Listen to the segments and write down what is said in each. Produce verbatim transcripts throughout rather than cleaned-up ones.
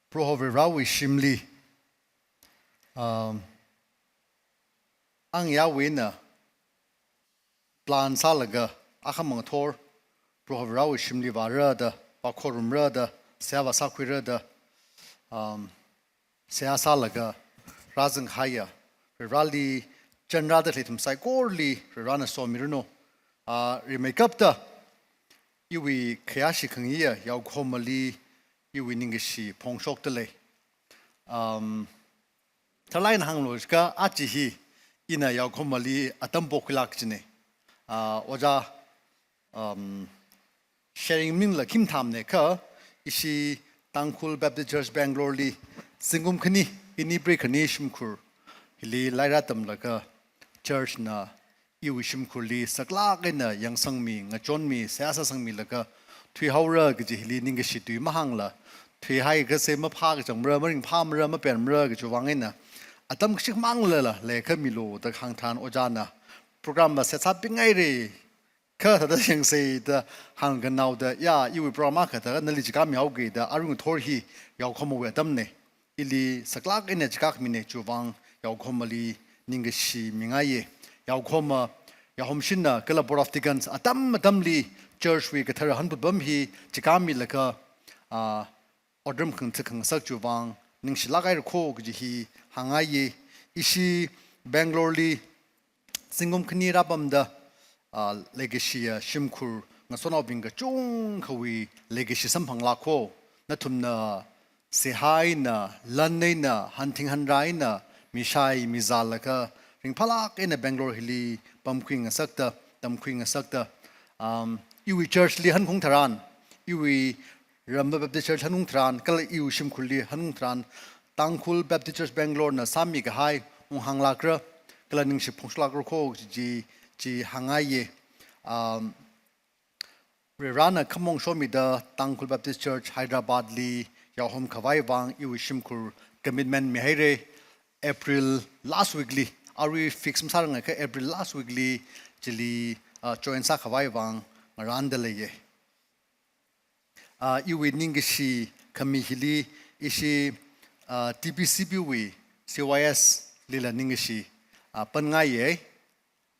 Proho Varewui shimli, um, angyawui eina plan sālaga, akhamang thor, Proho Varewui shimli vāra da, vākhorumra da, seihā vāsākhuira da, um, seihā sālaga rāzang kahaiya, Vareli chānrāda khalei ithum saikorali Varena somiranu. Ah, rimeikapta, iwui khayāshi khangayiya yaokhomali iwui ningkashi phongshokda lei. Um, tharlāk eina hānglu jiakha aja hi ina yaokhomali atam pokhuilāk kajina. Ah, ojā, um, sharing maningla khim thāmana kha, ishi Tangkhul Baptist Church Bangalore li zingkum khani, ini pri khani shimkhur hili lairik tamlaga church na iwui shimkhurli saklāk eina yangsangmi, ngachonmi, seihā sāsangmilaga thuihaora kaji hili ningkashi tui mahāngla, thuihai kasā maphā kachangmara, maringphāmara, mapenmara kajiwui vang eina, atam kashikmang lala leikhamilu da hāng tharan ojāna program va set sāpingaira, kha thāda yangsei da hāngkhanao da, ya, iwui program akha thāda nali chikāmi haoki da, arui ngathor hi yaokhomawui atamna. Ili saklāk eina chikāmina, chiwui vang yaokhomali ningkashi mingaiya. Yaokhoma, yaohomshinna kala Board of Deacons atam atamli church wui kathara hanphut pam hi chikāmilaga, ah, otram khangathā khangasak chiwui vang ningshilāk haira kho kaji hi hāngngaiya. Ishi Bangalore li zingkum khani rāpamda, ah, leikashiya shimkhur ngasotnaobing kachungkhawui leikashi samphanglāk kho. Nathumna seihā eina, lan eina, hanthing hanrā eina, mishai mizālaga ringphālāk eina Bangalore hili pamkhui ngasakta, tamkhui ngasakta, um, iwui church li hanung tharan, iwui Ramva Baptist Church hanung tharan, kala iwui shimkhurli hanung tharan, Tangkhul Baptist Church Bangalore na sāmi kahai unghānglākra, kala ningshi phongshoklākra kho chi, chi hāngngaiya. Um, Varena khamong shomida Tangkhul Baptist Church Hyderabad li yaohom khavai vang iwui shimkhur commitment mihaira. April last week li, arui fix masāranga kha April last week li chili, uh, join sākhavai vang ngarānda leiya. Ah, iwui ningkashi khami hili ishi, ah, T B C B wui C Y S lila ningkashi, ah, panngaiya.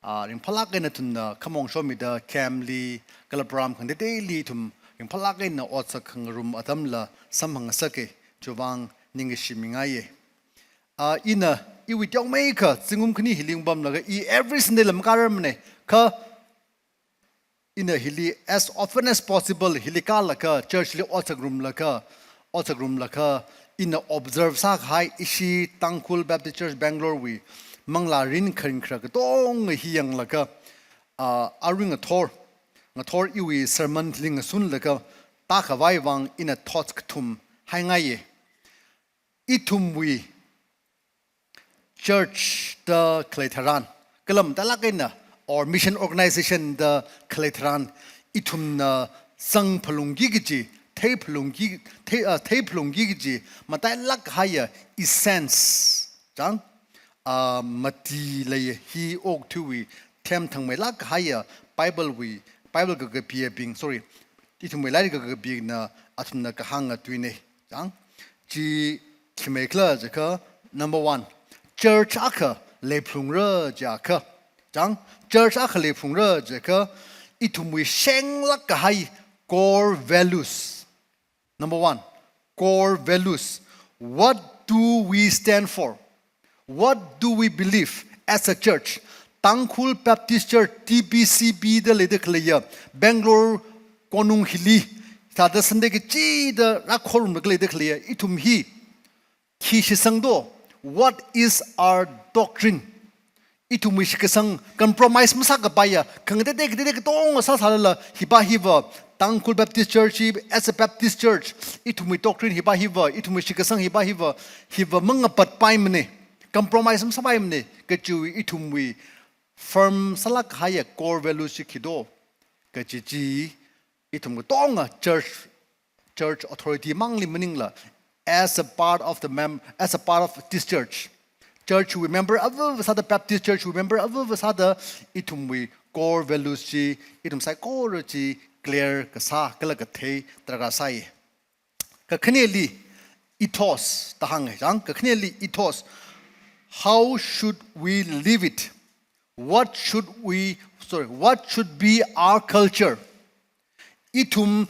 Ah, ringphālāk eina nathumna khamong shomida camp li, kala program khangateiteili ithum ringphālāk eina otsak khangarum atamla samphangngasaka, chiwui vang ningkashi mingaiya. Ah, ina iwui teomeikha zingkum khani hili ungpamlaga i every Sunday la makārarmana, kha ina hili as often as possible hili kālaga, church li otsak rumlaga, otsak rumlaga, ina observe sākahai ishi Tangkhul Baptist Church Bangalore wui manglā rin kharing khara katonga hi yanglaga, ah, arui ngathor, ngathor iwui sermon li ngasunlaga tākhavai vang ina thoughts kathum haingaiya. Ithumwui church da khalei tharan, kala matailāk eina, or mission organization da khalei tharan, ithumna zangphalungki kaji, theiphalungki, thei, ah, theiphalungki kaji matailāk kahaiya essence, chang, ah, mati leiya. Hi okathuiwui themthangmeilāk kahaiya Bible wui, Bible kakapiyabing, sorry, ithumwui lairik kakapina athumna kahānga tuina, chang. Chi khi meikhala jiakha, number one, church akha leiphalungra jiakha, chang, church akha leiphalungra jiakha, ithumwui shenglāk kahai core values. Number one, core values. What do we stand for? What do we believe as a church? Tangkhul Baptist Church, T B C B da leida khaleiya, Bangalore konung hili, thāda Sunday kachida rākhorumda leida khaleiya ithum hi khi shitsang do? What is our doctrine? Ithumwui shitkasang compromise masākapaiya, khangateitei kateitei katonga sāsālala, hiva hiva, Tangkhul Baptist Church hi, as a Baptist Church, ithumwui doctrine hiva hiva, ithumwui shitkasang hiva hiva, hiva mangapatpaimana, compromise masāpaimana, kachiwui ithumwui firm sālāk kahaiya core values chi khi do kaji chi, ithum katonga church, church authority mangli maningla, as a part of the mem-, as a part of this church, church wui member ava ava sāda, Baptist Church wui member ava ava sāda, ithumwui core values chi, ithum saikora chi clear kasā, kala kathei darkar sāi. Kakhaneli ethos da hānga, chang, kakhaneli ethos. How should we live it? What should we, sorry, what should be our culture? Ithum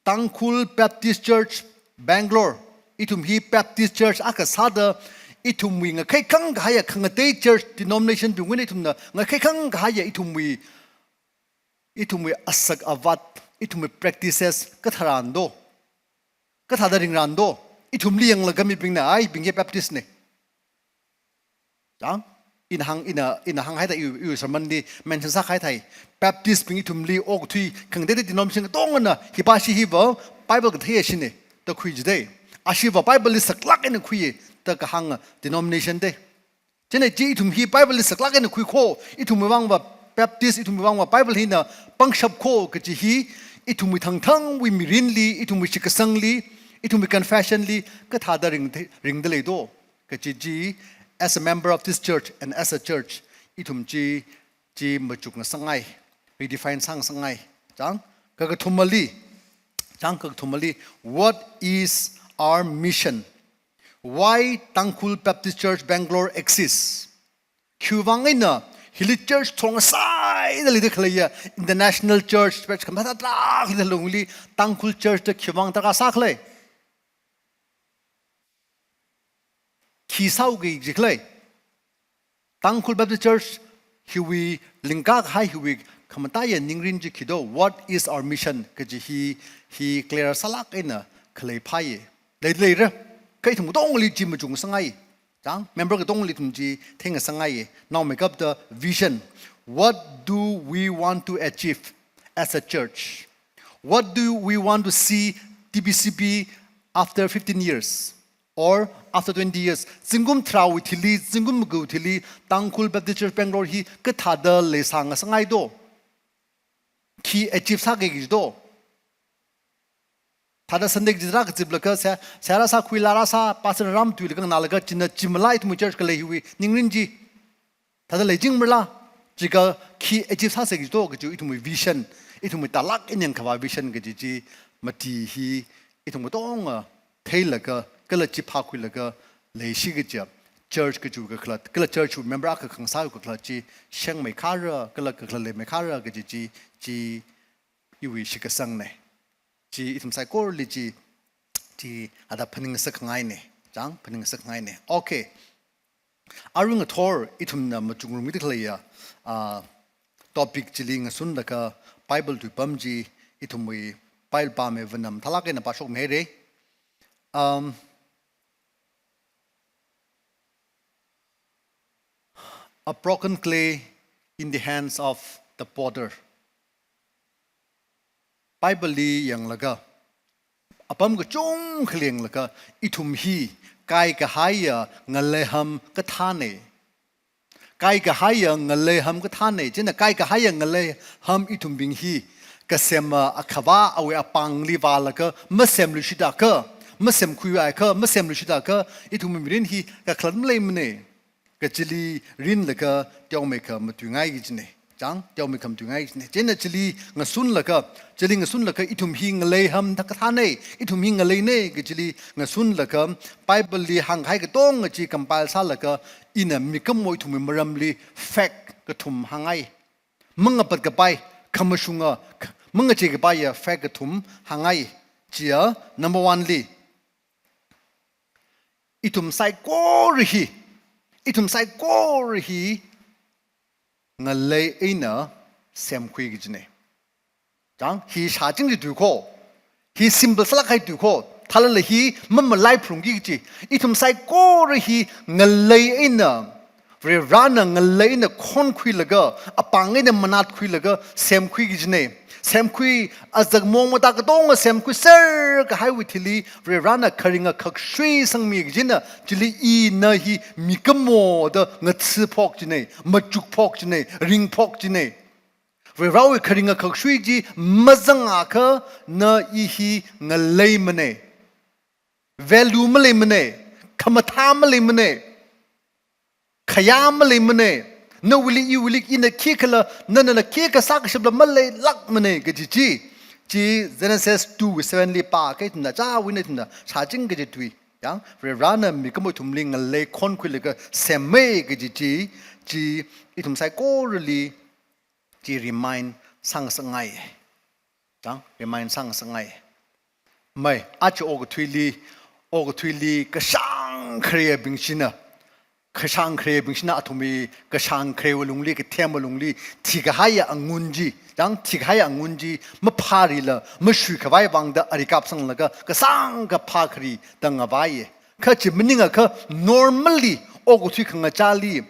Tangkhul Baptist Church, Bangalore, ithum hi Baptist Church akha sāda, ithumwui ngakhai khangkahaiya khangatei church denomination bingwui eina ithumna ngakhai khangkahaiya ithumwui, ithumwui asak avat, ithumwui practices kathā rāndo, kathāda ringrāndo, ithumli yanglaga mibingna, ai, bing hi Baptist ne. Chang, ina hāng, ina, ina hānghaida iwui, iwui sermon li mention sākahai thāi. Baptist bing ithumli okathui khangatei denomination katongana, hipa shi hiva Bible kathei shine da khui jidei. Ashiva Bible li saklāk eina khuiya da kahāng denomination dei. Chieina chi ithum hi Bible li saklāk eina khui kho, ithumwui vangva Baptist, ithumwui vangva Bible hina pangshap kho kachi hi, ithumwui thangthangwui mirinli, ithumwui shitkasangli, ithumwui confession li kathāda ring, ringda leido kachi chi, as a member of this church and as a church, ithum chi, chi machuk ngasangai, redefine sāngasangai. Chang, kakathumali, chang, kakathumali, what is our mission? Why Tangkhul Baptist Church Bangalore exists? Khiwui vang eina hili church thong sāida leida khaleiya international church, church khamathā tarākha leida lungli Tangkhul church da khiwui vang darkar sākhalei? Khi sāuki jikhalei? Tangkhul Baptist Church hiwui lingkakahai hiwui khamataiya ningrin chi khido, what is our mission kaji hi, hi clear sālāk eina khalei phāye. Lei, leira, kha ithum katongli chi machuk ngasangai. Chang, member katongli ithum chi theingasangaiye. Naomeikapta vision. What do we want to achieve as a church? What do we want to see T B C B after fifteen years? Or after twenty years, zingkum tharāwui thili, zingkum magawui thili, Tangkhul Baptist Church Bangalore hi kathāda leisāngasangaido? Khi achieve sāki kajido? Thāda Sunday kachida rākaziplaga, seihā, seihā rāsā, khuilā rāsā, pastor rāmatuilaga nganālaga, china chi malai ithumwui church khalei hiwui ningrin chi thāda leiching marala, jiakha khi achieve sāsa kajido kaji ithumwui vision, ithumwui tālāk eina yangkhavā vision kaji chi mati hi ithum katonga theilaga, kala chi phākhuilaga leishi kajiya church kaji kakhalat, kala church member akha khangasā kakhalat chi shengmeikhara, kala kakhalat leimeikhara kaji chi, chi iwui shitkasangne. Chi ithum saikorali chi, chi ada phaning ngasakngaine. Chang, phaning ngasakngaine. Okay. Arui ngathor ithumna machukngarumkida khaleiya, ah, topic chili ngasunlaga Bible tuipam chi ithumwui Bible pāmei vānam thālāk eina pāshokmihaire. Um, a broken clay in the hands of the potter. Bible li yanglaga, apam kachungkhali yanglaga, ithum hi kaikahaiya ngaleiham kathāne. Kaikahaiya ngaleiham kathāne. Chieina kaikahaiya ngaleiham ithumbing hi kasema akhavā awui apāngli vālaga masemluishit akha, masemkhui akha, masemluishit akha, ithum mirin hi kakhalat maleimane. Kachili rinlaga teomeikha matuingai kajine. Chang, teomeikha matuingai kajine. Chieina chili ngasunlaga, chili ngasunlaga ithum hi ngaleiham da kathāne, ithum hi ngaleine kachili ngasunlaga, Bible li hāngkahai katonga chi compile sālaga, ina mikumo ithumwui maramli fact kathum hāngngai. Mangapat kapai, khamashunga, k-, mangachei kapaiya fact kathum hāngngai. Chiya, number one li, ithum saikora hi, ithum saikora hi ngalei eina semkhui kajine. Chang, hi shāchingri tui kho, hi simple sālāk kahai tui kho, thālala hi mamalai phrungki kaji. Ithum saikora hi ngalei eina, Varivarana ngalei eina khonkhuilaga, apāng eina manatkhuilaga semkhui kajine. Semkhui, azak mong mata katonga semkhuiser kahaiwui thili, Varivarana kharinga khakshui sangmi kajina, chili ina hi mikumo da ngathāphok jine, machukphok jine, ringphok jine. Varivarawui kharinga khakshui chi mazang akha na i hi ngaleimane. Value maleimane, khamathā maleimane, khayā maleimane, Nawuili iwuili ina khikhala, nana khikha sākashapla maleilākmana kaji chi. Chi Genesis two wui seven li pākahai ithumna chāwui eina ithumna shāching kaji tui. Yang, Varivarana mikumo ithumli ngalei khonkhuilaga semmi kaji chi, chi ithum saikorali chi remind sāngasakngai. Yang, remind sāngasakngai. Mai, aja okathuili, okathuili kashāng khareibing china, kashāng khareibing china athumwui kashāng khareiwui lungli, kathemwui lungli, thikahaiya angun chi, yang, thikahaiya angun chi maphārila, mashuikhavai vangda ari kapsanglaga, kasāngkha phākhari da ngavaiya. Kha chi maningakha normally, okathui khangachāli,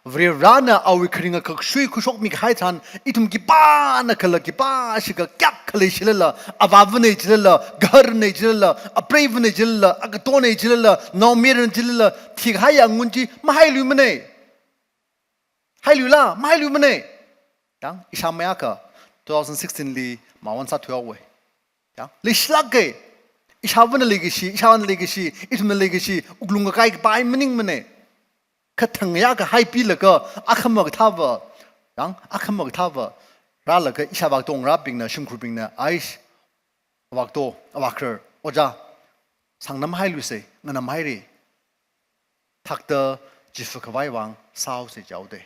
Varivarana awui kharinga khakshui khuishokmi kahai tharan, ithum khipānakhala khipā shikha kayākha leishilala, avāvana jilala, gaharana jilala, apreivana jilala, agatonana jilala, naomayarana jilala, thikahaiya angun chi mahailuimana. Hailuila, mahailuimana. Yang, ishāmei akha, two thousand sixteen li mawan sāthuihaowa. Yang, leishilāka. Ishāvana leikashi, ishāvana leikashi, ithumna leikashi, wuklung kakai kapai maningmana. Kha thangya kahai pilaga, akhama kathāva, yang, akhama kathāva rālaga ishāvā katong rābingna, shimkhurbingna, aish, avākato, avākharar, ojā, sāngnam hailuisa, nganam haira. Thakta chifa khavai vang sāhaosa jihaoda.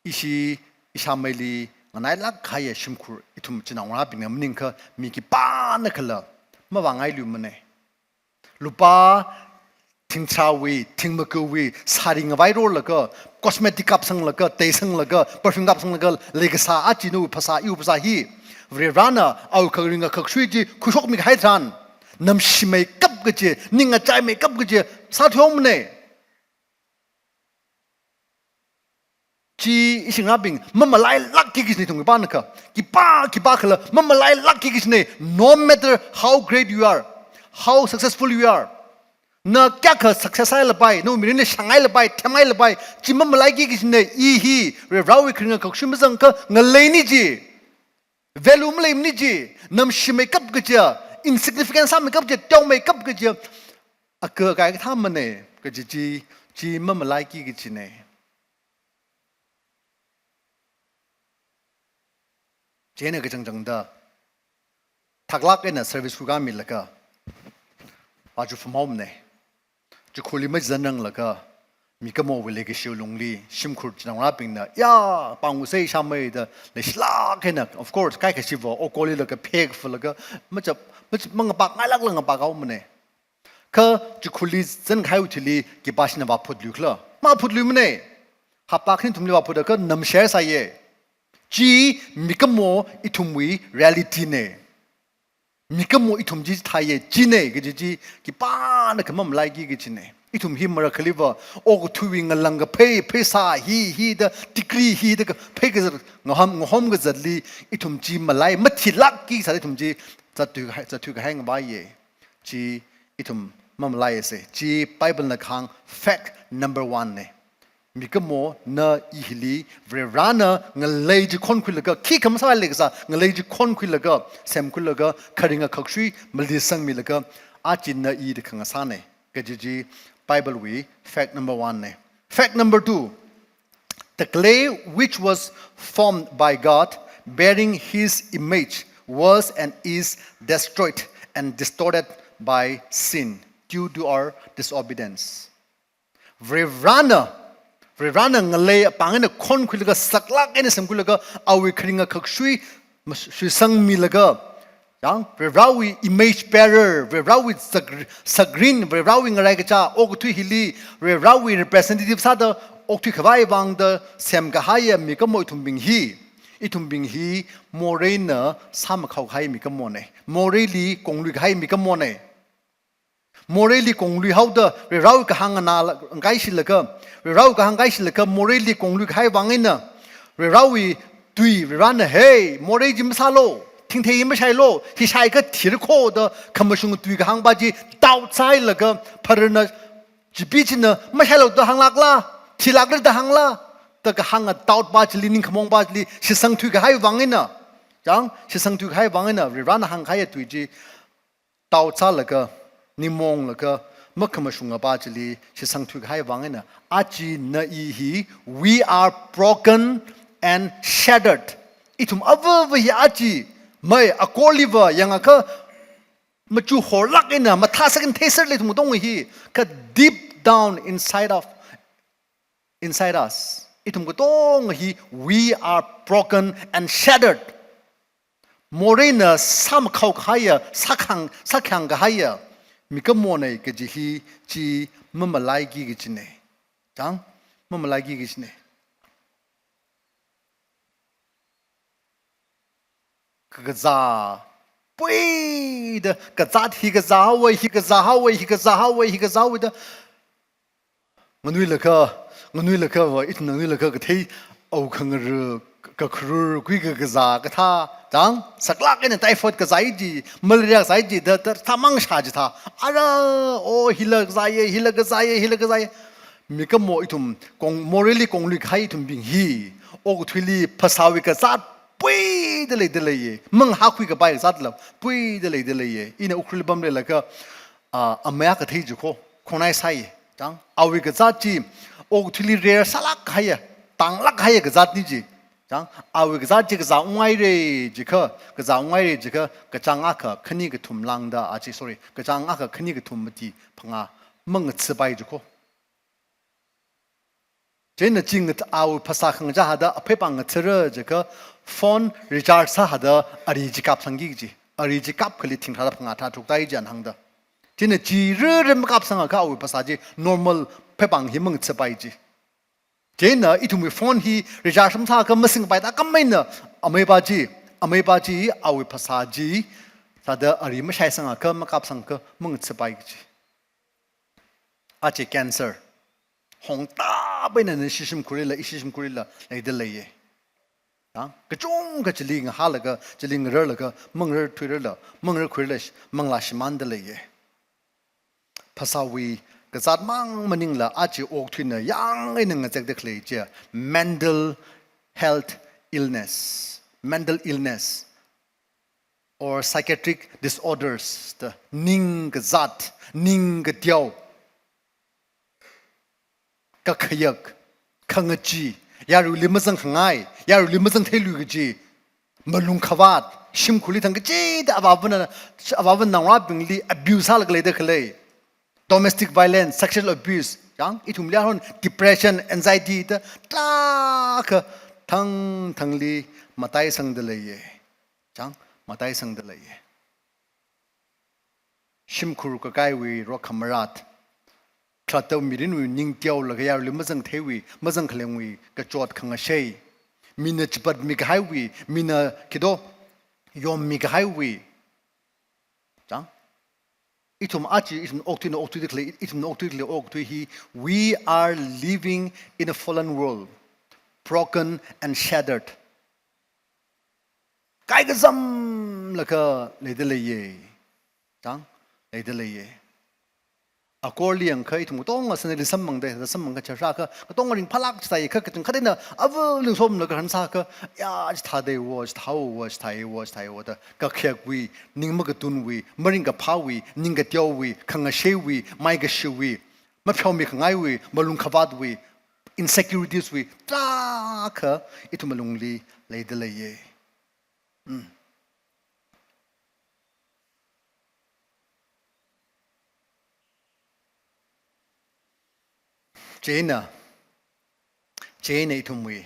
Ishi, ishāmeili nganailāk kahaiya shimkhur ithum chinaongarābingna maningakha mi khipānakhala mavāngailuimana. Lupā thingtharāwui, thingmakawui, sari ngavai rorlaga, cosmetic kapsanglaga, teisanglaga, perfume kapsanglaga, leikasā aja nawui phasā, iwui phasā hi, Varivarana awui kharinga khakshui chi khuishokmi kahai tharan, namshimeikap kaji, ning achaimeikap kaji sāthuihaomana. Chi ishi ngarābing, mamalailākki kajina ithum khipānakha. Khipā, khipākhala, mamalailākki kajina, no matter how great you are, how successful you are. Na kayākha success sāhailapai, nawui mirinli shānghailapai, themhailapai, chi mamalaiki kajina, i hi, Varivarawui kharinga khakshui mazangakha, ngaleina chi. Value maleimana chi, namshimeikap kaji, insignificant sāmeikap kaji, teomeikap kaji, aka kai kathāmana, kaji chi, chi mamalaiki kajina. Chieina kachangchangda, thaklāk eina service khuikāmilaga, vāchuk phumhaomana. Chikhurli mazanranglaga, mikumowui leikashiwui lungli, shimkhur chinaongarābingna, ya, pāngusa ishāmei da, leishilāk eina, of course, kaikhashiva, okolilaga, phek falaga, machap, machap, mangapakngailākla ngapakhaomana. Kha chikhurli zankahaiwui thili, khipāshina vāphutluikhala. Maphutluimana. Hapta khani thumli vāphut akha namshare sāya. Chi mikumo ithumwui reality na. Mikumo ithum chi thāya, china, kaji chi, khipānakha mamalaiki kajina. Ithum hi marakhaliva, okathuiwui ngalāng kaphei, pheisā hi, hi da, degree hi da, kaphei kazat, ngahom, ngahom kazatli, ithum chi malai, mathilākki sā ithum chi, zatthui kahai, zatthui kahai ngavaiya. Chi, ithum mamalaisa. Chi Bible na kahāng fact number one na. Mikumona i hili, Varivarana ngalei chi khonkhuilaga, khikha masālakha sā, ngalei chi khonkhuilaga, semkhuilaga, kharinga khakshui maleisangmilaga, achina i da khangasāna. Kaji chi Bible wui fact number one na. Fact number two, the clay which was formed by God, bearing his image, was and is destroyed and distorted by sin due to our disobedience. Varivarana, Varivarana ngalei apāng eina khonkhuilaga, saklāk eina semkhuilaga, awui kharinga khakshui mas-, shuisangmilaga, yang, Varivarawui image bearer, Varivarawui sak-, sakrin, Varivarawui ngaraikachā, okathui hili, Varivarawui representative sāda, okthui khavai vangda, semkahaiya mikumo ithumbing hi, ithumbing hi, moreina sāmakhao kahai mikumona, moreili konglui kahai mikumona. Moreili kongluihaoda, Varivarawui kahāng nganā la-, ngaishilaga, Varivarawui kahāng ngaishilaga, moreili konglui kahai vang eina, Varivarawui tui, Varivarana, hey, morei chi masālu, thingthei mashailu, hi shaiakha thirako da, khamashung tui kahāng pa chi, doubt sāhailaga, pharana, chipi china, mashailu da hānglākla, thilākra da hāngla, da kahānga doubt pa chili, ningkhamong pa chili, shitsang thuikahai vang eina, yang, shitsang thuikahai vang eina, Varivarana hāngkahaiya tui chi, doubt sālaga, ningmaonglaga, makhamashungapa chili shitsang thuikahai vang eina, aja na i hi, we are broken and shattered. Ithum avava hi aja, mai akorliva yangakha, machuhorlāk eina mathāsak eina theiserlei ithum katonga hi, kha deep down inside of, inside us, ithum katonga hi, we are broken and shattered. Moreina sāmakhao kahaiya, sākhang, sākhayang kahaiya mikumona kaji hi chi mamalaiki kajina. Chang, mamalaiki kajina. Kakazā, puida, kazāt hi kazāhaowa, hi kazāhaowa, hi kazāhaowa, hi kazāhaowa da. Nganuilakha, nganuilakha va, ithum nganuilakha kathei, au khangaru, kakharur, kui kakazā kathā, chang, saklāk eina typhoid kazā ji, malaria kazā ji, da, da, thāmang shā jithā. Ara, o, hila kazāya, hila kazāya, hila kazāya. Mikumo ithum, kong, morally konglui kahai ithumbing hi, okathuili phasāwui kazāt puida leida leiya, mangahākhui kapai kazātla puida leida leiya. Ina Ukhrulli pamleilakha, ah, amaya kathei chi kho, khongnai sāya. Chang, awui kazāt chi, okathuili rare sālāk kahaiya, tānglāk kahaiya kazātna chi. Chang, awui kazāt chi kazā unghaira jikha, kazā unghaira jikha, kachāng akha khani kathum lāngda, a chi, sorry, kachāng akha khani kathum mati phangā mangathapai chi kho. Chieina chi ngat-, awui phasā khangachā hithāda aphei pāng ngathara jikha, phone recharge sāhithāda ari chi kapsangki kaji. Ari chi kapkhali thing tharāda phangā tharā tharuk tāi jian hāngda. Chieina chi rere makapsangakha awui phasā chi normal phei pāng hi mangathapai chi. Chieina ithumwui phone hi recharge masāakha masingpai tākam eina ameipa chi, ameipa chi awui phasā chi, sāda ari mashaisangakha makapsangakha mangathapai kaji. Aja cancer. Hongtap eina nashi shimkhurlila, ishi shimkhurlila, leida leiya. Ya, kachungkha chili ngahālaga, chili ngararlaga, mangarar thuirarla, mangarar khuirarla, sh-, manglā shimānda leiya. Phasāwui kazāt mang maningla aja okathuina yāng eina ngazekda khalei chi, mental health illness, mental illness, or psychiatric disorders, da ning kazāt, ning kateo, kakhayak, khangachee, yaruili mazangkhangai, yaruili mazangtheilui kaji, malung khavāt, shimkhurli thang kachida avāvana, avāvana naongarābingli abuse sālaga leida khalei, domestic violence, sexual abuse, chang, ithumli aruihon depression, anxiety da tarākha thangthangli mataisangda leiya. Chang, mataisangda leiya. Shimkhur kakaiwui rokhamarat, khalatta mirinwui ning teolaga yaruili mazangtheiwui, mazangkhalengwui kachot khangashei, mina chipatmi kahaiwui, mina khi do yommi kahaiwui. Chang? Ithum aja, ithum okathuina okthuida khalei, ithum okathuida khalei okathui hi, we are living in a fallen world, broken and shattered. Kaikazamlaga leida leiya. Chang, leida leiya. Akorli yangakha ithum katonga sanali samphangra, samphangra chāshākha, katonga ringphālāk chithāya kha, kachangkhat eina ava lingsomlaga hansākha, ya, chithāda wo, chithāwo, chithāya wo, chithāya wo da, kakhayakwui, ning makatunwui, maringkaphāwui, ning kateowui, khangasheiwui, maikashiwui, mapheomikhangaiwui, malung khavātwui, insecuritieswui, tarākha ithum alungli leida leiya. Mm. Chieina, chieina ithumwui,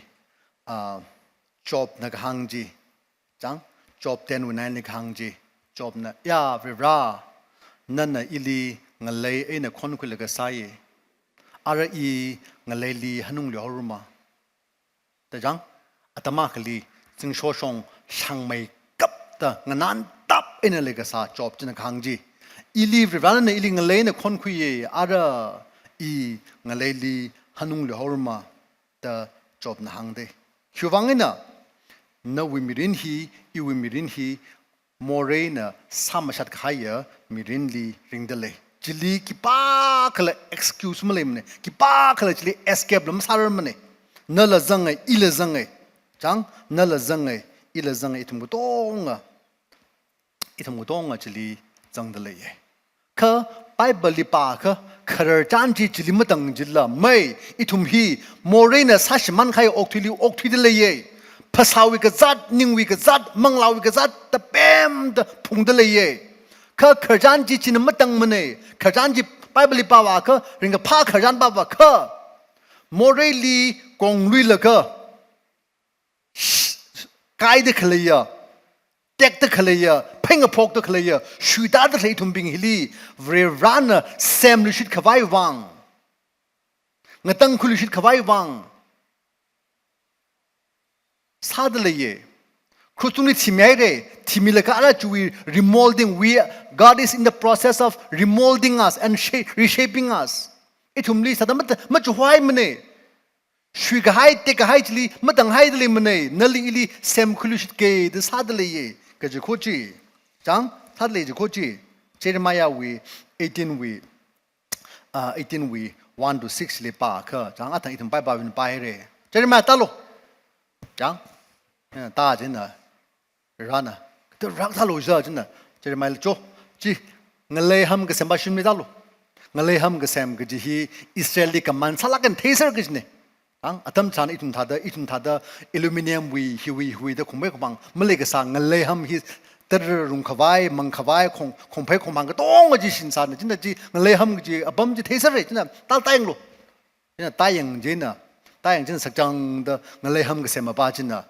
ah, Jobna kahāng chi, chang, Job ten wui nine li kahāng chi, Jobna, ya Varivara, nana ili ngalei eina khonkhuilaga sāya. Ara i ngaleili hanungluihaorama. Da chang, atam akhali, zingshoshong shangmeikapta nganāntap eina leikasā Job china kahāng chi. Ili Varivarana ili ngalei eina khonkhuiya, ara i ngaleili hanungluihaorama da Jobna hāngda. Khiwuivang eina, nawui mirin hi, iwui mirin hi, moreina sāmashat kahaiya mirinli ringda lei. Chili khipākhala excuse maleimana, khipākhala chili escape la masārarmana. Nala zanga, ila zanga. Chang, nala zanga, ila zanga, ithum katonga, ithum katonga chili zangda leiya. Kha Bible li pākha, khararchan chi chili matang jila mei, ithum hi moreina sāshimān kahai okthuili okthuida leiye. Phasāwui kazāt, ningwui kazāt, manglāwui kazāt, tapemda phungda leiye. Kha khararchan chi china matangmane, khararchan chi Bible li pāvākha, ringkaphā khararchan pāvākha, moreili kongluilaga kaida khaleiya, tekda khaleiya, phaingaphokda khaleiya, shuitāda khalei ithumbing hili, Varivarana semluishit khavai vang, ngatangkhuiluishit khavai vang sāda leiye. Krush tungli thimihaire, thimilaga ara chiwui remolding, we, God is in the process of remolding us and sha-, reshaping us. Ithumli sāda mat-, machuhaimane. Shuikahai, tekkahai chili matanghaida leimane, nali ili semkhuiluishitke da sāda leiye, kaji kho chi. Chang, sāda lei kaji kho chi. Jeremiah wui eighteen wui, ah, eighteen wui one to six li pākha, chang, athang ithum paipa win paire. Jeremiah tālu. Chang, eh, tā china. Rana, kathāda rākasā lo jiya china, Jeremiah li cho, chi, ngalei ham kasem pā shimli tālu. Ngalei ham kasem kaji hi Israel li kaman sālāk eina theiser kajine. Ang, atam china ithum thāda, ithum thāda aluminium wui, hiwui, hiwui da khongphei khongphang, malei kasā ngalei ham hi, tara rung khavai, mang khavai, khong, khongphei khongphang katonga chi shinsāna, china chi, ngalei ham kaji apam chi theiser re, china, tāl tāyanglu. China tāyang china, tāyang china sakchangda ngalei ham kasem apā china,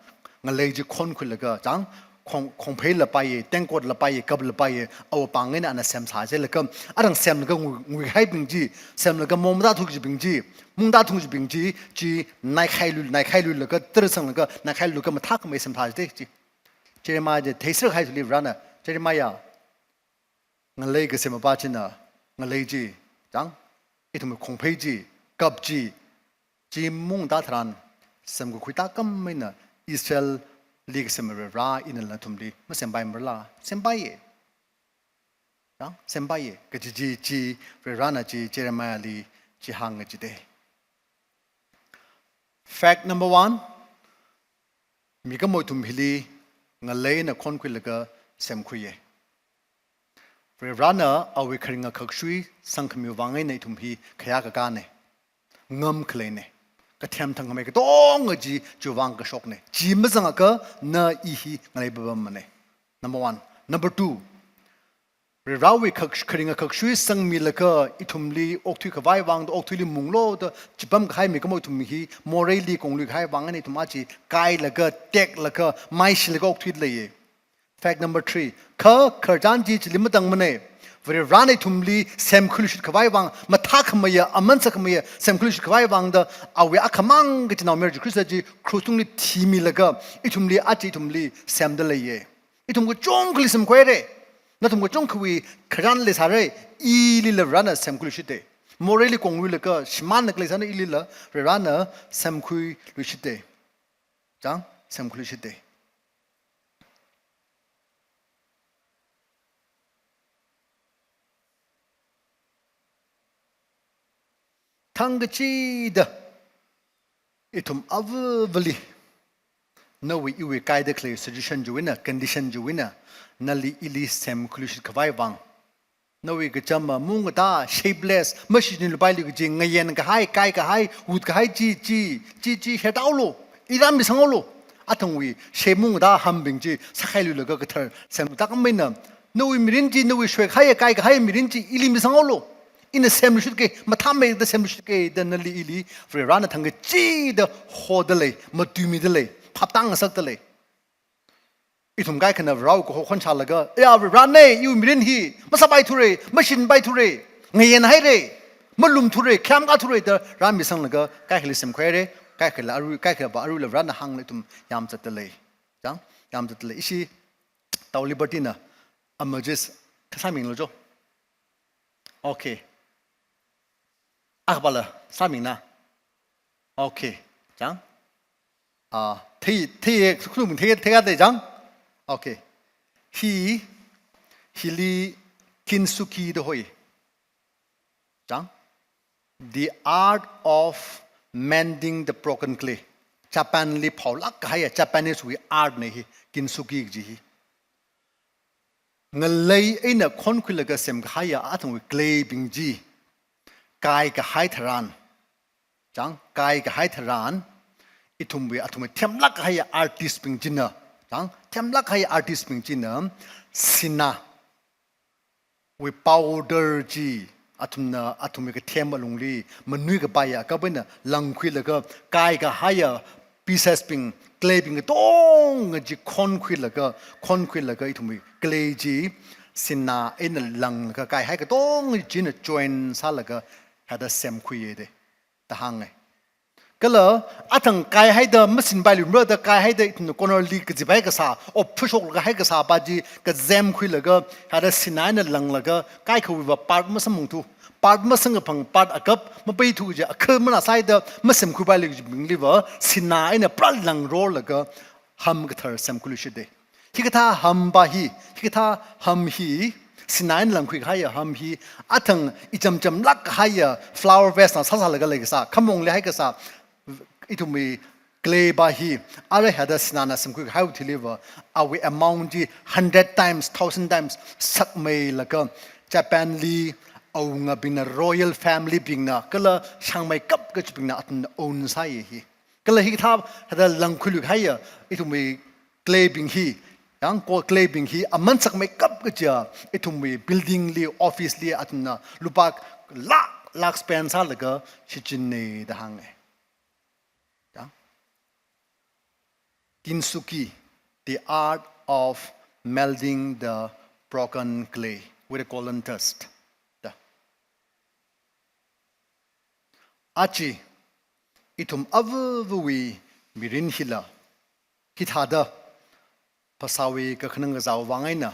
ngalei chi khonkhuilaga chang, khong, khongpheila paiye, tengkotla paiye, kapla paiye, awui pāng eina ana semsā jilaga, arang semlaga ngui, nguihaibing chi, semlaga mongda thuk chibing chi, mungda thuk chibing chi, chi, naikhailui, naikhailuilaga, tara sanglaga, naikhailuilaga mathākhamei semsā jide chi. Jeremiah chi, theiser kahai thuli Varena, Jeremiah, ngalei kasem apā china, ngalei chi, chang, ithum khongphei chi, kap chi, chi mungda tharan, semkakhui tākam eina Israel li kasem Vare ina nathumli, masempaimara la, sempaiye. Chang, sempaiye, kaji chi, chi, Varena chi, Jeremiah li, chi hānga jide. Fact number one, mikumo ithum hili ngaleina khonkhuilaga semkhuiye. Varena awui kharinga khakshui sangkhamiwui vang eina ithum hi khayā kakāne. Ngam khaleine. Kathem thangkhamei katonga chi chiwui vang kashokne. Chi mazangakha na i hi ngalei papammane. Number one. Number two, Varewui khak-, kharinga khakshui sangmilaga ithumli okthui khavai vang da okthuili munglo da chipam kahai mikumo ithum hi moreili konglui kahai vang eina ithum aja kailaga, teklaga, maishilaga okthuida leiye. Fact number three, kha khararchan chi chili matangmane. Varena ithumli semkhuiluishit khavai vang, mathākhameiya, aman sākhameiya, semkhuiluishit khavai vang da awui akhamang kachinao mayara Jishu Khrista chi krush tungli thimilaga, ithumli aja ithumli semda leiye. Ithum kachungkhali semkhuire. Nathum kachungkhawui khararchan leisāre, ilila Varena semkhuiluishite. Moreili kongluilaga, shimānna khalei sāna ilila Varena semkhuiluishite. Chang, semkhuiluishite. Thangkachida, ithum avāvali, nawui iwui kaida khalei situation chiwuina, condition chiwuina, nali ili semkhuiluishit khavai vang. Nawui kachama mungkatā, shapeless, mashichinluipaili kaji, ngayen kahai, kai kahai, ut kahai chi, chi, chi, chi, hethaolu, ira misanghaolu. Athangwui, shape mungkatā hambing chi, sākhailuilaga kathar, semkatā kameina. Nawui mirin chi, nawui shoikahai, kai kahai mirin chi, ili misanghaolu. Ina semluishitke, mathāmeida semluishitke, da nali ili, Varena thangkachida hoda lei, matuimida lei, phaptā ngasakda lei. Ithum kaikhana Varewui kaho khonshālaga, ya Varena, iwui mirin hi, masāpaithure, mashinpaithure, ngayenhaire, malumthure, khayam kathure da rāmisanglaga, kaikhali semkhuire, kaikhala arui, kaikhava aruila Varena hāngla ithum yamzatda lei. Chang, yamzatda lei. Ishi, Tao Liberty na, amajis, kasā minglo jo. Okay. Akhabala, sāmingna. Okay. Chang? Ah, thei, thei, khulumung thei, thei kate chang? Okay. Hi, hili kintsugi da hoi. Chang? The art of mending the broken clay. Japan li phaolāk kahaiya, Japanese wui art ne hi, kintsugi kaji hi. ngalei eina khonkhuilaga semkahaiya athangwui clay bing chi kaikahai tharan, chang, kaikahai tharan, ithumwui, athumwui themlāk kahaiya artist bing china, chang, themlāk kahaiya artist bing china sinā wui powder chi athumna, athumwui kathem alungli manuikapaiya kapena langkhuilaga kaikahaiya pieces bing, clay bing katonga chi khonkhuilaga, khonkhuilaga ithumwui clay chi sinā eina langlaga kaihai katonga china join sālaga hithāda semkhuiya da, da hānga. Kala athang kaihaida masinpailuimara da kaihaida ithumna corner li kazipai kasā, op phushok kahai kasā pa chi kazemkhuilaga, hithāda sinā eina langlaga kaikhawuiva part masamphangthu, part masamkaphang, part akap mapeithu kaji, akha manā sāhaida masemkhuipailu kajibingliva sinā eina pura langrorlaga ham kathar semkhuiluishit da. Hikathā ham pa hi, hikathā ham hi, sinā eina langkhuikahaiya ham hi, athang ichamchamlāk kahaiya flower vase na sāsālaga leikasā, khamong leihai kasā, ithumwui clay pa hi, ara hithāda sināna semkhuikahaiwui thiliva, awui amount chi hundred times, thousand times sakmeilaga, Japan li awungabingna, royal family bingna, kala shāngmeikap kachibingna athumna own sāya hi. Kala hikathā hithāda langkhuiluikahaiya ithumwui clay bing hi, yang ko clay bing hi aman sakmeikap kajiya ithumwui building li, office li athumna lupā lakh lakh spend sālaga shichinna da hānga. Yang Kintsugi, The Art of Melding the Broken Clay with a Golden Dust da. Aja ithum avāvawui mirin hila hithāda phasāwui kakhanang kazāwui vang eina,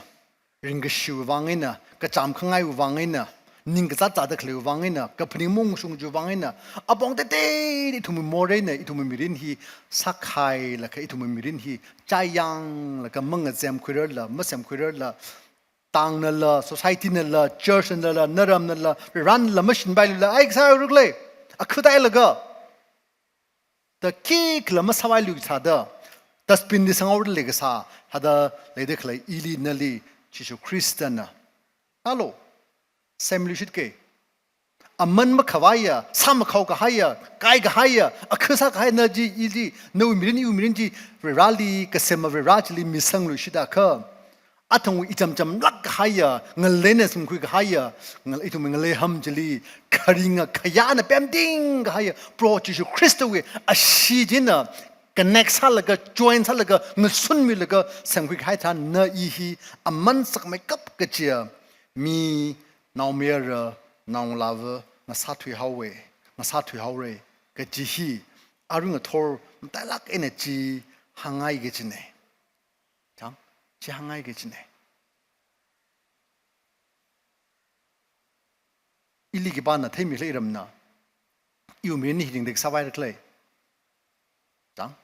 ringkashiwui vang eina, kachām khangaiwui vang eina, ning kazāt zāda khaleiwui vang eina, kaphaning mungshung chiwui vang eina, apong teitei ithumwui moreina ithumwui mirin hi sākhailaga, ithumwui mirin hi chāyanglaga mangasemkhuirarla, masemkhuirarla, tangnala, society nala, church nala, naramnala, ranla mashinpailula, ai kasā ruk lei, akhutai laga. Da khikhala masāvailu sāda, dustbin li sanghaoda leikasā, hithāda leida khalei ili nali Jishu Khristana, alo, semluishit ke. Aman makhavaiya, sāmakhao kahaiya, kai kahaiya, akha sākahaiya na chi ili, nawui mirin, iwui mirin chi, Vareli, kasema Vare chili misangluishit akha. Athangwui ichamchamlāk kahaiya, ngaleina semkhui kahaiya, ngal-, ithumwui ngalei ham chili, kharinga khayāna pemting kahaiya, Proho Jishu Khristawui ashee china connect sālaga, join sālaga, ngasunmilaga, semkhui kahai tharan na i hi, aman sakmeikap kajiya, mi naomayara, naongalāva, ngasāthuihaowa, ngasāthuihaora, kaji hi, arui ngathor, matailāk eina chi hāngngai kajina. Chang, chi hāngngai kajina. Ili khipāna theimikhala iramna, iwui mirin hi ringda kasāvai rākhala. Chang,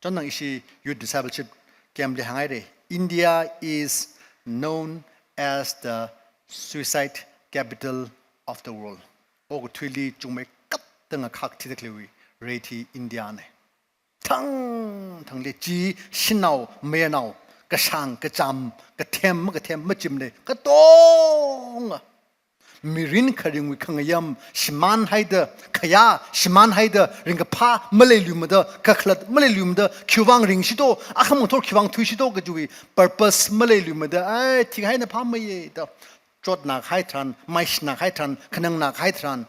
chonnang ishi Youth Discipleship Camp li hānghaira. India is known as the suicide capital of the world. Okathuili chungmeikapta ngakhak thida khaleiwui rate hi India na. Thangthangli chi shanao, mayarnao, kashāng, kachām, kathem, makathem, machimna, katonga. Mirin kharingwui khangayam, shimānhaida, khayā, shimānhaida, ringkaphā, maleiluimada, kakhalat, maleiluimada, khiwuivang ringshito, akhama ngathor khiwuivang thuishito, kajiwui purpose maleiluimada, ai, thikahaina phāmeiya da, chotnā kahai tharan, maishinā kahai tharan, khanangnā kahai tharan.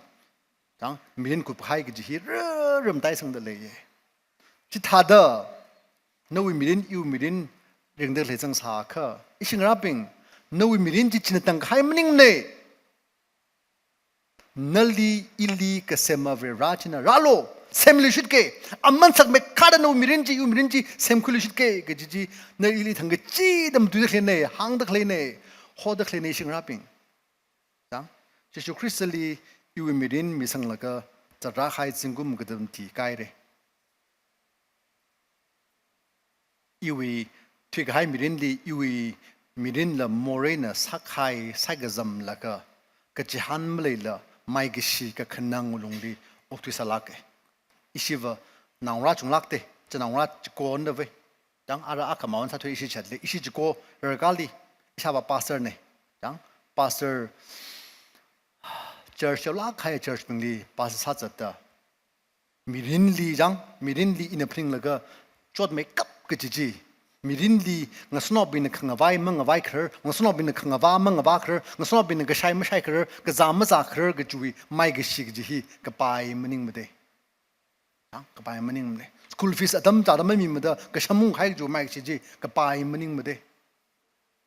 Chang, mirin kuphai kaji hi rarram taisangda leiya. Chithāda, nawui mirin, iwui mirin, ringda lei zangsākha, ishi ngarābing, nawui mirin chi china tangkahai maningmana. Nali ili kasema Vare china, rālo, semluishit ke, aman sakmeikhada nawui mirin chi, iwui mirin chi, semkhuiluishit ke, kaji chi, na ili thangkachida matuida khaleina, hāngda khaleina, hoda khaleina ishi ngarābing. Chang, Jishu Khristali iwui mirin misanglaga zatrākahai zingkum katam thikahaira. Iwui thuikahai mirinli iwui mirinla moreina sākahai saikazamlaga, kachihān maleila maikashi kakhanang lungli okthui sālāka. Ishiva naongarā chunglākta, chinaongarā chikona vai. Chang, ara akhamān sāthui ishi chatle, ishi chiko rarkāli, Ishāvā pastor na, chang, pastor, church yaolāk kahai church bingli pastor sāzatda, mirinli chang, mirinli ina phaninglaga chotmeikap kaji chi, mirinli ngasotnaobingna khangavai mangavaikharar, ngasotnaobingna khangavā mangavākharar, ngasotnaobingna kashai mashaikharar, kazā mazākharar kajiwui maikashi kaji hi kapai maningmade. Chang, kapai maningmade. School fees atam chāda mamimada kasham ungkahai kajiwui maikashi chi kapai maningmade.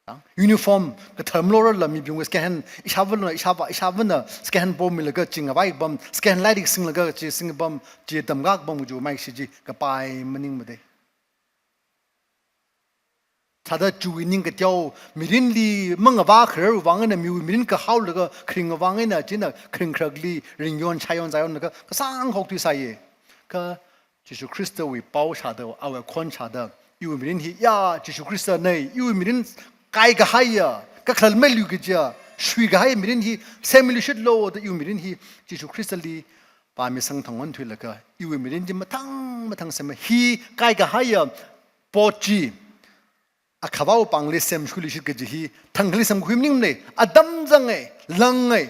Chang, uniform kathar malorarla mibingwui second hand, ishāvāna, ishāvā, ishāvāna second hand pomilaga chingavai kapam, second hand lairik singlaga chi singkapam, chi tamkakapam kajiwui maikashi chi kapai maningmade. Thāda chiwui ningkateo, mirinli mangavākhararwui vang eina, miwui mirin kahaolaga kharingwui vang eina, china kharing kharakli ringyon shayon zāyonlaga kasāng haokthuisāya. Kha Jishu Khristawui pao shāda, awui khon shāda, iwui mirin hi ya Jishu Khristana, iwui mirin kaikahaiya, kakhalat mailuikajiya, shuikahai mirin hi semmiluishitlu da, iwui mirin hi Jishu Khristali pāmisang thang onthuilaga, iwui mirin chi mathang mathang semma, hi kaikahaiya pot chi akhavāwui pāngli semkhuiluishit kaji hi thangkhali semkhui maningmane, atam zanga, langa,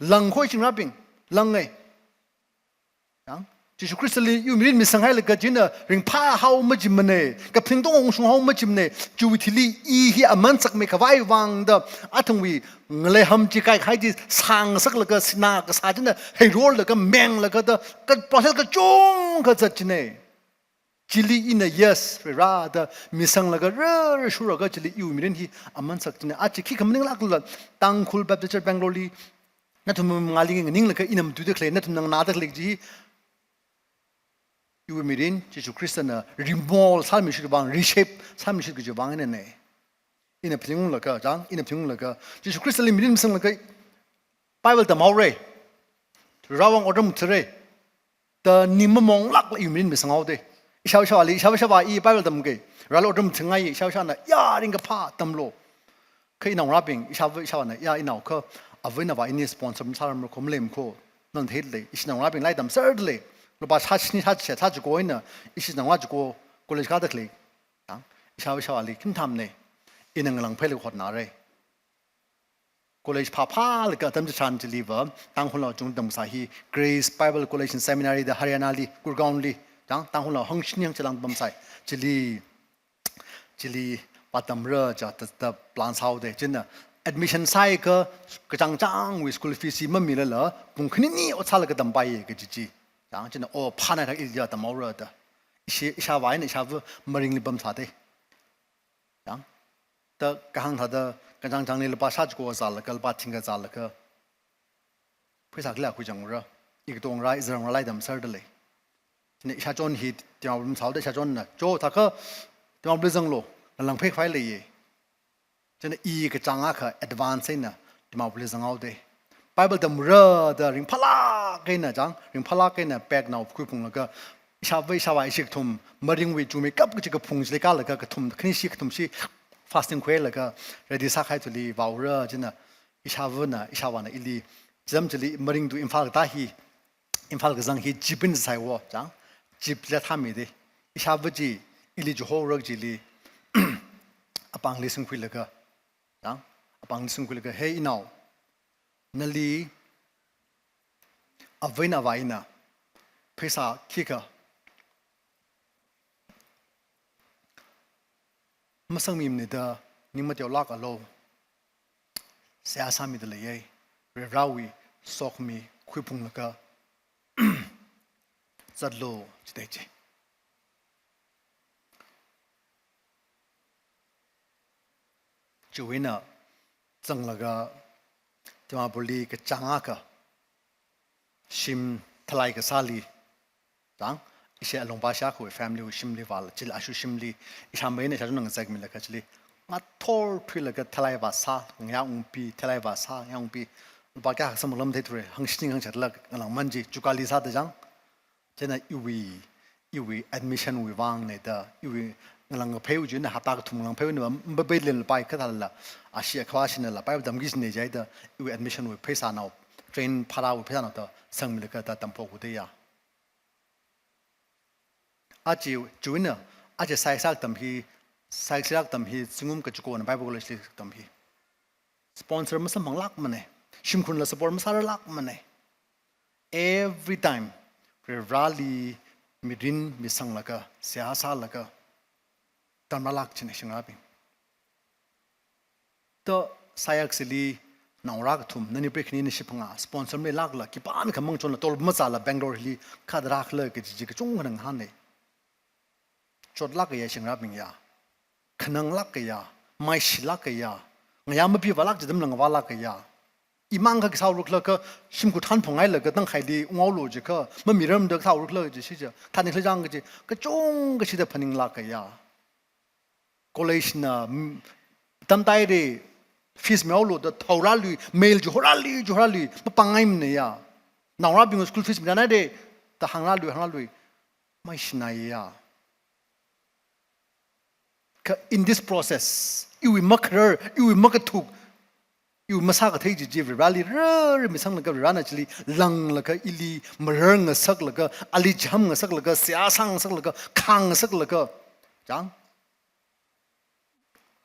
langkhui chingrabing, langa. Chang, Jishu Khristali iwui mirin misanghailaga china ringphāhao machimana, kaphaning tongong shunghao machimana, chiwui thili i hi aman sakmeikhavai vang da, athumwui ngalei ham chi kaikahai chi sāngasaklaga sinā kasā china heirorlaga menglaga da, ka process kachungkha zat china. Chili ina yes, Varivara da misanglaga rarshuraga chili iwui mirin hi aman sak china. Aja khikha maninglākla Tangkhul Baptist Church Bangalore li, nathum mangāli nganinglaga ina matuida khalei, nathum nganāda khalei chi, iwui mirin Jishu Khristana remold sāmishit vang, reshape sāmishit kaji vang einana. Ina phaningunglaga, chang, ina phaningunglaga, Jishu Khristali mirin misanglaga Bible tamhaora, Varivara vang otram thara da ning mamonglākla iwui mirin misanghaoda. Ishāvā ishāvāli, ishāvā ishāvā i Bible tamkei, Varivara otram thangai, ishāvā ishāvāna, ya, ringkaphā tamlu. Kha inaongarābing, ishāvā ishāvāna, ya inao, kha avā eina avā ini sponsor masāramra kho, maleimana kho, nana theida lei, ishi naongarābing laitamserda lei, lupā shāshini shāchishat shāchiko eina, ishi naongarā chiko college kāda khalei. Chang, ishāvā ishāvāli khintham ne, ina ngalāngphailaga hotnāra. College phāphālaga atam chitharan chiliva, Tangkhulnao chungda tamkasā hi Grace Bible College and Seminary da Haryana li, Gurgaon li, chang, Tangkhulnao hangshini hangchilāng pamsai. Chili, chili vātamra chithāda plan sāhaoda. China admission sāakha kachāngchāngwui school fees hi mamilala pung khanini ot sālaga tampaiya kaji chi. Chang, china, o, phānākha ila tamhaora da. Ishi, ishāvā eina ishāvā maringli pamsāda. Chang, da kahāng thāda kachāngchāngli lupā shāchiko zālaga, lupā thingkha zālaga, pheisā kala khuichangra, ikatongra, izarangra laitamserda lei. China ishāchon hi Dimapur masāhaoda, ishāchonna, cho, thākha Dimapurli zanglu, ngalāngphai khavai leiya. China i kachāng akha advance eina Dimapurli zanghaoda. Bible tamra da ringphālāk eina, chang, ringphālāk eina bag nao khuiphunglaga, ishāvā ishāvā ishi kathum, maringwui chuimeikap kaji kaphung chili kālaga kathum, khanishi kathumshi fasting khuilaga ready sākahai thuli vāura. China ishāvāna, ishāvāna ili, chithāda chili maringda Imphal katā hi, Imphal kazang hi jeep eina sāsai wo, chang, jeep la thāmida. Ishāvā chi ili chihorak chili apāngli singkhuilaga, chang, apāngli singkhuilaga, he inao, nali avā eina avā eina pheisā khikha masangmimana da ning mateolākalu. Seihā sāmida leiya. Varivarawui sokhami khuiphunglaga zatlu, chithāda chi. Chiwui eina zanglaga Dimapurli kachāng akha shim thalai kasāli, chang, ishi alungpā shākhui family wui shimli vāla, chili ashi shimli, ishāmei eina ishāchon ngazekmilaga chili ngathor thuilaga thalai vāsā, ngayā ungpi, thalai vāsā, ngayā ungpi, lupā kayākha samkalam theithura, hangshini hangchatla ngalāngman chi, Jugaad li sāda chang. China iwui, iwui admission wui vangna da, iwui ngalāngkaphaiwui china hapta kathum ngalāngkaphaiwui na, mabei len lupā kathāla, ashi akhava shinala, Bible tamki shina jida, iwui admission wui pheisānao, train bhara wui pheisānao da sangmilaga da tamphok haoda ya. Aja, chiwui eina, aja sāi sāktam hi Saisilak atam hi, zingkum kachikona Bible College li atam hi. Sponsor masamphanglākmana. Shimkhurla support masārarlākmana. Every time, Varivarali mirin misanglaga, seihā sālaga, tamrālāk china shingrabing. To, saiyak sili, naongarā kathum, Manipuri khani ni shipanga, sponsor maleilākla, khipākhamang chonla, tolop mazāla Bangalore li, kha tarākhala kaji chi kachungkha ngahāna. Chotlāk kaya shingrabing ya. Khananglāk kaya, maishilāk kaya, ngayā mapivālāk jidam ngavālāk kaya. Imang kha khi sāurukhala kha shimkhur thanphunghailaga tangkhaili unghaolu jiakha, mamirarmada sāurukhala jiakha, thaning lajang kaji, kachungkha shida phaninglāk kaya. College na, mm, tamtaire, fees mihaolu da thaorālui, mail chihorālui, chihorālui, mapāngngaimana ya. Naongarābing school fees mirānaire, da hāngrālui, hāngrālui. Maishinaiya. Kha in this process, iwui makharar, iwui makathuk, iwui masākathei chi chi Varivarali rarmisanglaga Varivarana chili langlaga ili mararngasaklaga, ali chihāmngasaklaga, seihā sāngasaklaga, khāngngasaklaga. Chang?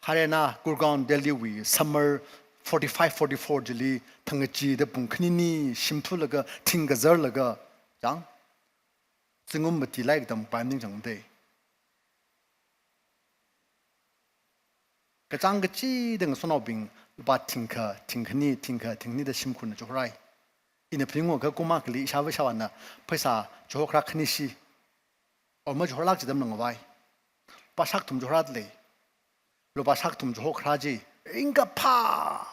Haryana, Gurgaon, Delhi wui summer forty-five forty-four chili thangkachida pung khanini shimphulaga, thing kazarlaga, chang? Zingkum mati laik atam pā ningchāngda. Kachāng kachida ngasotnaobing lupā thingkha, thingkhani, thingkha, thingkhanida shimkhurna chihorai. Ina phaningunga kum akhali ishāva ishāvāna pheisā chihokharā khanishi. Or machihorlāk jidam ngavai. Lupā shākthum chihorāda lei. Lupā shākthum chihokharā chi, ringkaphā.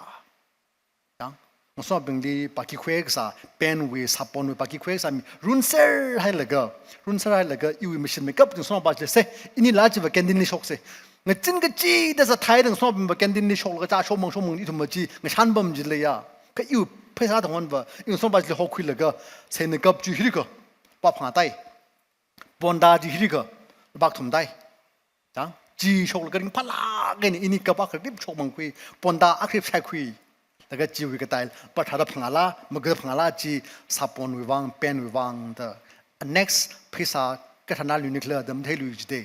Chang, ngasotnaobingli pāki khuikasā, pen wui, sabon wui pāki khuikasā mi runser hailaga, runser hailaga, iwui machine makeup ngasotnaobing chili se, inila chiva canteen li shokse. Ngachin kachida sāthaida ngasotnaobingva canteen li shoklaga chā shomang shomang ithumva chi, ngashan pam chi leiya. Kha iwui pheisā thangwanva, i ngasotnaobing chili hokhuilaga, seina cup chi hirikha, lupā phangā tai. Ponda chi hirikha, lupā kathum tai. Chang, chi shoklaga ringphālāk eina ini cup akha rip shokmangkhui, ponda akha rip shaikhui. Laga chiwui katā lupā tharāda phangāla, magada phangāla chi sabon wui vang, pen wui vang da. Next pheisā kathāna luini khala da matheilui jida.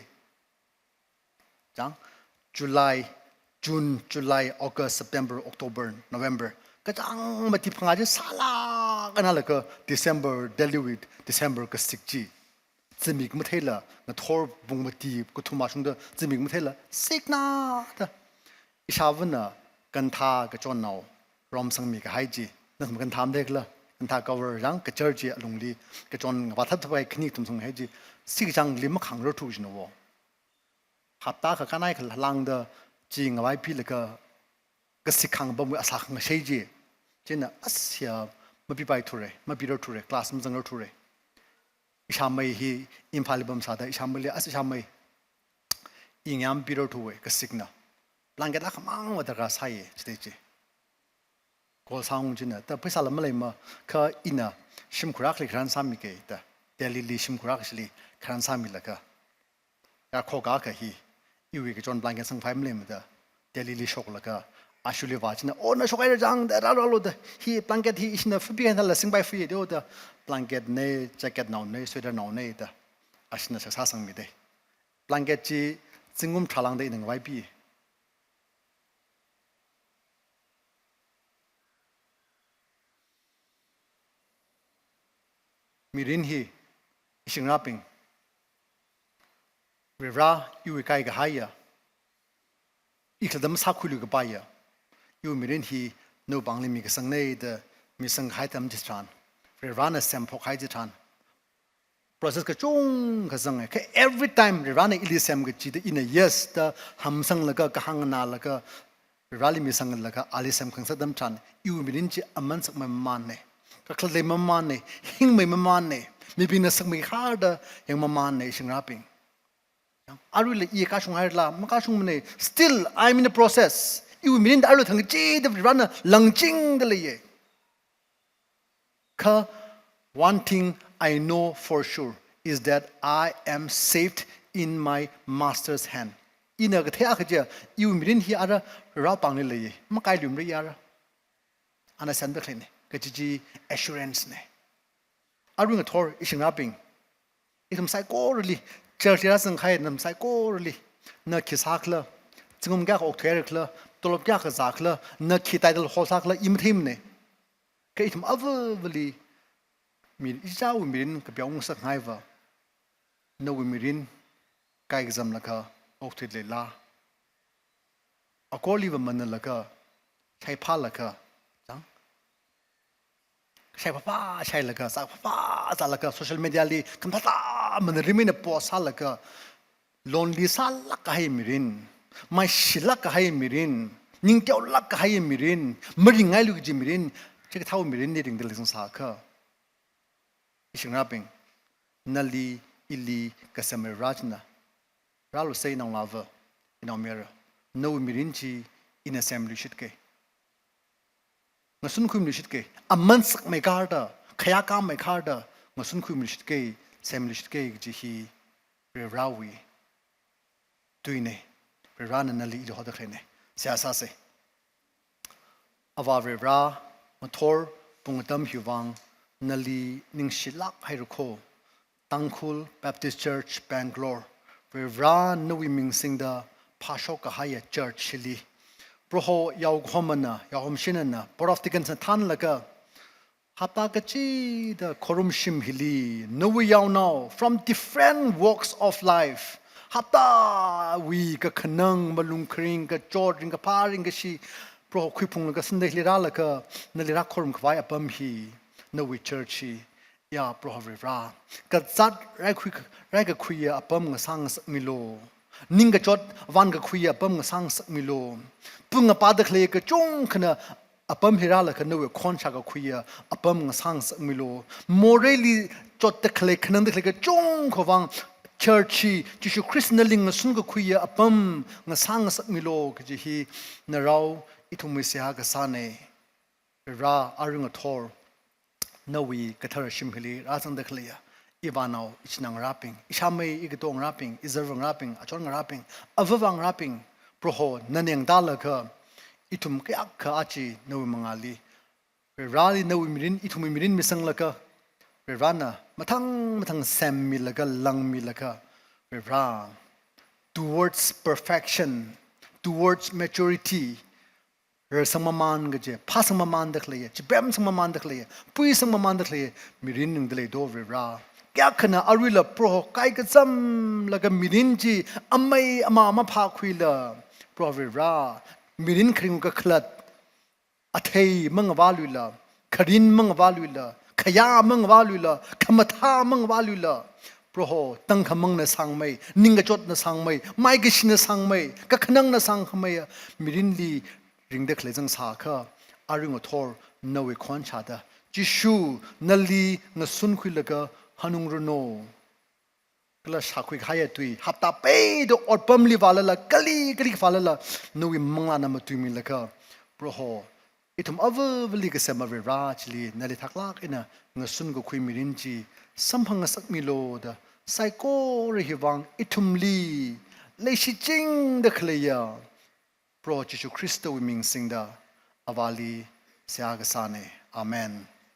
Chang, July, June, July, August, September, October, November. Kachāng mati phangā chi sālāk eina laga December, Delhi wui December kasik chi. Zimik matheila, ngathor pung mati kathum ashungda zimik matheila, sikna da. Ishāvana gantha kachonnao romsangmi kahai chi. Nathum gantha matheikhala, gantha cover chang kachar chi alungli, kachon ngavā thapthapai khani kathum sanghai chi. Sikchangli makhāngrarthu jina wo. Hapta akha kanai khalangda chi ngavaipilaga kasik khangapamwui asā khangashei chi. China, as ya, mapipaithura, mapirarthura, class mazangrarthura. Ishāmei hi Imphalli pamsāda, ishāmeili, as ishāmei, i ngayā mapirarthuwa, kasikna. Blanket akhamangva darkar sāya, chithei chi. Call sāung china, da pheisāla maleima, kha ina shimkhur akhali kharān sāmikei da, Delhili shimkhur akhashili kharān sāmilaga. Yarkhoka akha hi, iwui kachon blanket sangphai maleimada, Delhili shoklaga, ashuli vā china, "Oh, na shokhaira chang da, rālu, rālu da, hi blanket hi ishina fupi kahaila singpai fuye do da, blanket nei, jacket nao nei, sweater nao nei da, ashina shaksa sangmida." Blanket chi zingkum tharā lāngda ina ngavaipi. Mirin hi, ishingrabing, Varivara iwui kaikahaiya, i khalatta masākhuiluikapaiya, iwui mirin hi nawui pāngli mikasangna da misangkahai atam chitharan, Varivarana semphok kahai chitharan, process kachungkha zanga. Kha every time Varivarana ili semkachida ina yes da hamsanglaga, kahāng nganālaga, Varivarali misanglaga, ali semkhangasak atam tharan, iwui mirin chi aman sakmei mamānna, kakhalat lei mamānna, hingmei mamānna, mibingna sakmeikharda yangmamānna, ishingrabing. Aruila i kashung hairala, makashungmana, still, I'm in the process. Iwui mirinda aruila thangkachida Varivarana langchingda leiya. Kha, one thing I know for sure is that I am safe in my master's hand. Ina kathei akha chiya, iwui mirin hi ara Varivara pāngli leiya, makailuimara ara. Ana semda khaleina, kaji chi assurance na. Arui ngathor ishingrabing, ithum saikorali, church li rāzangkahai nathum saikorali, Na khi sākhala, zingkum kayākha okthuirakhala, tolop kayākha zākhala, na khi title hold sākhala, i matheimana. Kha ithum avāvali, mi, ichichāwui mirin kapyong ngasakngaiva, nawui mirin kaikazamlaga okthuileila? Akorliva manalaga, shaiphālaga, chang? Shaiphāphā shailaga, zāphāphā zālaga, social media li khamphātā mana rimina post sālaga, lonely sālāk kahai mirin, maishilāk kahai mirin, ningteolāk kahai mirin, maringailui kaji mirin, chikathā mirinli ringda leizangsākha, ishi ngarābing, nali, ili kasem Vare china, rālu sei naongalāva, inaomayara, nawui mirin chi ina semluishit kei. Ngasunkhuimiluishit kei, aman sakmeikharda, khayā kāmeikharda, ngasunkhuimiluishit kei, semluishit kei kaji hi Varivarawui tuina, Varivarana nali ili hoda khaleina. Seihā sāsa. Avā Varivara, ngathor pung atam hiwui vang nali ningshilāk haira kho. Tangkhul Baptist Church, Bangalore. Varivara nawui ming singda phāshok kahaiya church hili, Proho yaokahomana, yaokahom shinana, Board of Deacons na thānlaga, hapta kachida khorumshim hili, nawui yaonao, from different walks of life, haptawui kakhanang, malung kharing, kachot, ringkaphā, ringkashi, Proho khuiphunglaga Sunday hili rālaga, nali rākhorum khavai apam hi, nawui church hi, ya Proho Varivara, kazāt raikhui, raikakhuiya apam ngasā ngasakmilu. Ningkachot vānkakhuiya apam ngasā ngasakmilu. Pung apāda khalei kachungkhana apam hi rālaga nawui khon shākakhuiya apam ngasā ngasakmilu. Moreili chotda khalei, khanangda khalei kachungkha vang church hi Jishu Khristana lingasunkakhuiya apam ngasā ngasakmilu kaji hi narao ithumwui seihā kasāna. Varivara, arui ngathor nawui kathara shim hili rāzangda khaleiya ivānao, ichinā ngarābing, ishāmei, ikato ngarābing, izarva ngarābing, achon ngarābing, avāva ngarābing, Proho nana yangtālaga, ithum kayākha aja nawui mangāli, Varivarali nawui mirin, ithumwui mirin misanglaga, Varivarana mathang mathang semmilaga, langmilaga, Varivara, towards perfection, towards maturity, rarsangmaman kaje, phāsangmamanda khaleiya, chipemsangmamanda khaleiya, puisangmamanda khaleiya mirin ringda leido Varivara. Kayākhana aruila Proho kaikazamlaga mirin chi amei ama maphākhuila, Proho Varivara, mirin kharing kakhalat, athei mangavāluila, kharin mangavāluila, khayā mangavāluila, khamathā mangavāluila, Proho, tangkhamangna sāngmei, ningkachotna sāngmei, maikashina sāngmei, kakhanangna sāngkhameiya mirinli ringda khalei zangsākha, arui ngathor nawui khon shāda, Jishu nali ngasunkhuilaga hanungranu. Kala shākhui kahaiya tui, hapta peida otpamli vālala, kali kali vālala, nawui manglāna matuimilaga, Proho, ithum avāvali kasem Varivara chili nali thaklāk eina ngasunkakhui mirin chi samphang ngasakmilu da, saikora hiwui vang ithumli leishichingda khaleiya Proho Jishu Khristawui ming singda Avāli seihā kasāna. Amen.